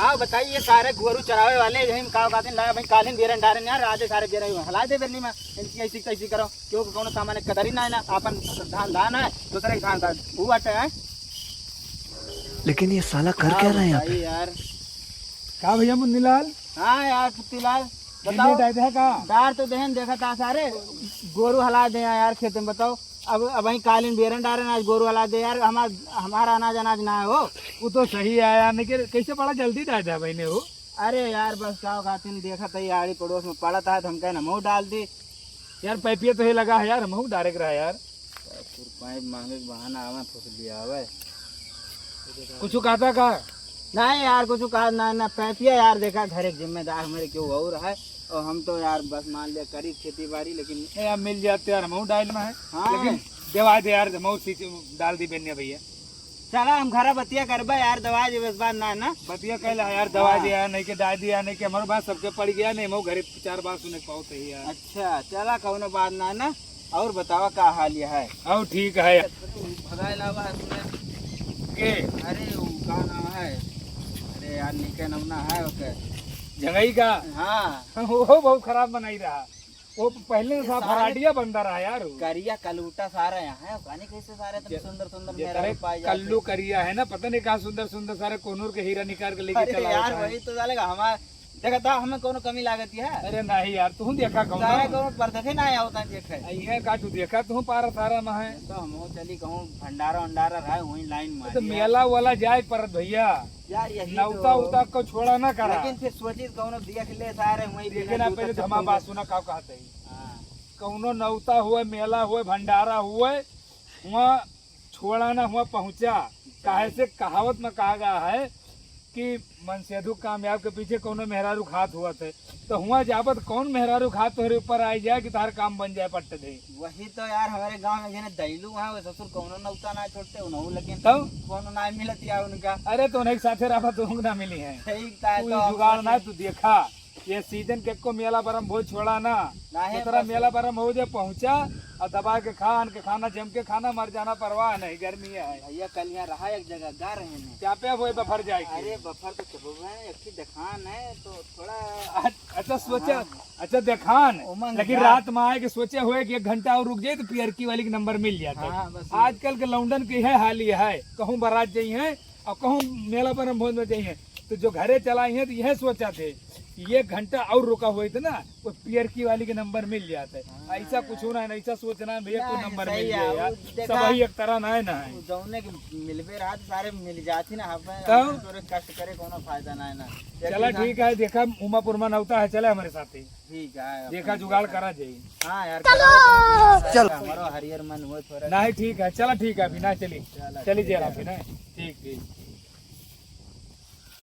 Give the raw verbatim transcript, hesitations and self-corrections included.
आओ बताइए, सारे गोरू चरावे वाले यही में का कहते हैं, ला भाई कालीन बेरन डारे यार, राजे सारे बेरन हला दे बेरनी में, इनकी ऐसी तैसी करो, क्यों कौन सामान कदर ही ना है ना, अपन धान धान है, दूसरे की धान धान वो बाटे है। लेकिन ये साला कर क्या रहा है यहाँ पे? यार। का भैया मुन्नीलाल? हाँ यार पुत्तीलाल, बताओ। डार दे का? डार तो देहन, देखा था सारे गोरू हला दे यार खेत में, बताओ। अब अब वहीं कालीन बेरन डारे ना, आज गोरू हला दे यार, हमार हमारा अनाज अनाज ना है हो। वो तो सही है यार, लेकिन कैसे बड़ा जल्दी डाल दिया भाई ने हो? अरे यार बस का खातिर देखा था, ये आड़ी पड़ोस में पड़ा था, तो हम कहे हमहू डाल दी। यार पैपिया तो ये लगा है यार, हमहू डारे के रहा यार। पाइप मांगे के बहाना आवे, फुसलिया आवे। कुछ कहता का? नहीं यार, कुछ कहा ना, ना पैपिया यार, देखा घर एक जिम्मेदार हमारे क्यों और है, और हम तो यार बस मान लिया करी खेती बाड़ी, लेकिन ए, यार मिल जाते यार, हमहू डाइल में है। हाँ। लेकिन दवा दे यार, हमहू सींच डाल दी बेन्या भैया। चला हम घरा बतिया करबा यार, दवा जे बस बात ना है ना। बतिया कैला यार, दवा हाँ। दे यार, नहीं के डाल दिया, नहीं के हमारे बात सबके पड़ गया, नहीं हमहू घरे चार बात सुने के पाओ सही यार। अच्छा चला कौनो बात ना है ना। और बतावा का हाल ये है? और ठीक है। भगाए लावा है सुने। के? अरे वो का नाम है? अरे यार निके नमना है ओके। जंगई का? हाँ। वो बहुत खराब बनाई रहा। वो पहले ये सा सारे फराडिया बंदा रहा यार वो। करिया कलूटा सारा यहाँ है, पानी कैसे सारे तुम जे-, सुंदर सुंदर जे मेरा करे पाए जाते। कल्लू करिया है ना, पता नहीं कहाँ सुंदर सुंदर सारे कोनूर के हीरा निकाल के लेके अरे चला यार होता है। वही तो डालेगा हमारा। देखा था हमें कोनो कमी लागत है? अरे नहीं यार, तू देखा कहूँ सारा ना। कोनो परदेखे ना आया होता देखे। ये का तू देखा, तू पारा सारा में है। तो हम चली कहूँ भंडारा वंडारा रहा वहीं लाइन में तो दिया। मेला वाला जाए परत भैया। यार यही नौता तो। उता को छोड़ा ना करा। लेकिन फिर सोची कौनो देख ले सारे वहीं देखे बिना ना जूता पहले तो चप्पल हमार बात के। सुना का कहते हैं। हाँ। कौनो नौता हुए, मेला हुए, भंडारा हुए, हुआ छोड़ा ना हुआ पहुँचा। काहे से कहावत में कहा गया है कि मनसेधु कामयाब के पीछे कौनो मेहरारू खात हुआ थे, तो हुआ जाबत कौन मेहरारू खात तोहरे ऊपर आई जाए कि तार काम बन जाए पट्ट दे। वही तो यार, हमारे गांव में जने दैलू है, वो ससुर कौनो नौता ना छोड़ते उन्हों, लेकिन तब? कौनो ना मिलत यार उनका। अरे तो उन्हें साथे रहा तो ना मिली है। ठीक था, कोई तो हम जुगाड़ ना, सोचे तू देखा। ये सीजन के को मेला बरम भोज छोड़ा ना। नाहे, जितना बस मेला बरम हो जाए पहुँचा और दबा के खा, आन के खाना, जम के खाना, मर जाना परवाह नहीं, गर्मी है। भैया कल यहाँ रहा एक जगह, गा रहे हैं। क्या पे वो बफर जाए के? अरे बफर तो चलो है, एक ही देखान है तो थोड़ा अ-, अच्छा सोचा, हाँ। अच्छा देखान, उमंग लेकिन जाग। रात में आए के सोचे हुए कि एक घंटा और रुक जाए तो पियरकी वाली के नंबर मिल जाता है। हाँ, बस ये। आजकल के लौंडन के यह हाल ही है, कहूँ बारात जाई है, और कहूँ मेला बरम भोज में जाइए, तो जो घरे चला आई है, तो यह सोचा थे कि एक घंटा और रुका हुआ था ना, वो पियरकी वाली के नंबर मिल जाते। हाँ। ऐसा कुछ होना है ना, ऐसा सोचना है भैया, कोई ना, नंबर सही मिल है, जाए यार। वो देखा, सब वही एक तरह ना है ना है। वो जौने के मिलबे रहा, तो सारे मिल जाती ना, अब तब? तोरे कष्ट करे, कोनो फायदा ना है ना। चला ठीक है, देखा उमापुर में नौता है, चले हमारे साथ ही। ठीक है, देखा अपन जुगाड़ देखा। करा जाई। हाँ यार, चलो। करा जाई। चल। हमारो हरियर मन हुए थोड़ा। नहीं ठीक है, चला ठीक है, अभी ना चली। चला, चली ठीक जरा है। अभी ना। ठीक, ठीक।